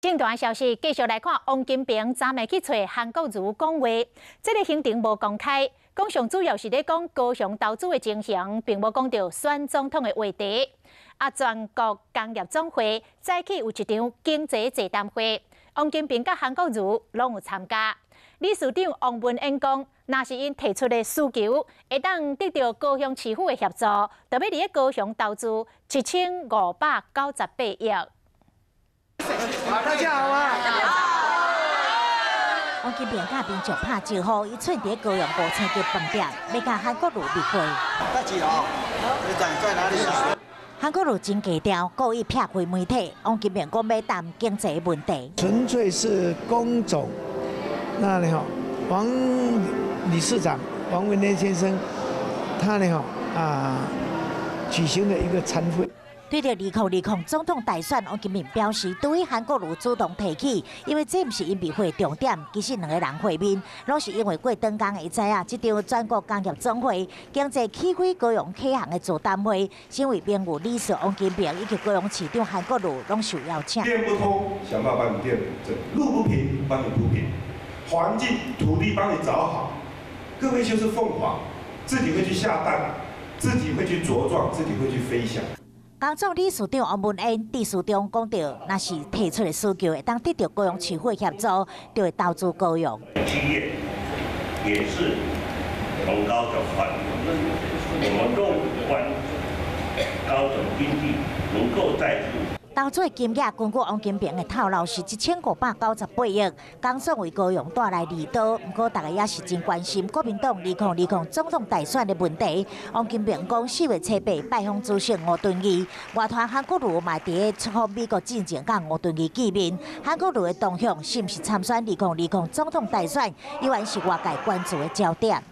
政壇消息，繼續來看王金平昨暝去揣韓國瑜講話，這个行程無公開，講上主要是咧講高雄投資的情形，並無講著選總統的話題。啊，全國工業總會早起有一場經濟座談會，王金平佮韓國瑜攏有參加。理事長王文淵講，若是𪜶提出的需求，會當得著高雄市府的協助，就欲佇咧高雄投資7598億。大家好啊！王金平佮民眾拍招呼，伊竄佇高雄五星級飯店，欲佮韓國瑜密會。在幾樓？你在哪裡啊？韓國瑜真低調，故意避開媒體。王金平講欲談經濟問題，純粹是工總那裡吼，王理事長王文淵先生，他呢吼啊舉行的一個餐會。對著2020總統大選，王金平表示，對於韓國瑜主動提起，因為這毋是𪜶密會重點，其實兩个人會面，攏是因為過長工會知影，這場全國工業總會經濟起飛高雄啟航的座談會，身為名譽理事王金平以及高雄市長韓國瑜攏受邀請。電不通，想辦法幫你電；路不平，幫你鋪平；環境、土地幫你找好。各位就是鳳凰，自己會去下蛋，自己會去茁壯，自己會去飛翔。工總理事長王文淵致辭中講著，若是提出的需求會當得著高雄市府協助，就會投資高雄。企業也是從高雄發，我們樂觀高雄經濟能夠再度。投資的金額根據王金平的透露是1598億，工總為高雄帶來利多。毋過大家也是真關心國民黨2020總統大選的問題。王金平講，4月7日拜訪主席吳敦義，外團韓國瑜嘛佇咧出訪美國進前佮吳敦義見面。韓國瑜的動向是毋是參選2020總統大選，依然是外界關注的焦點。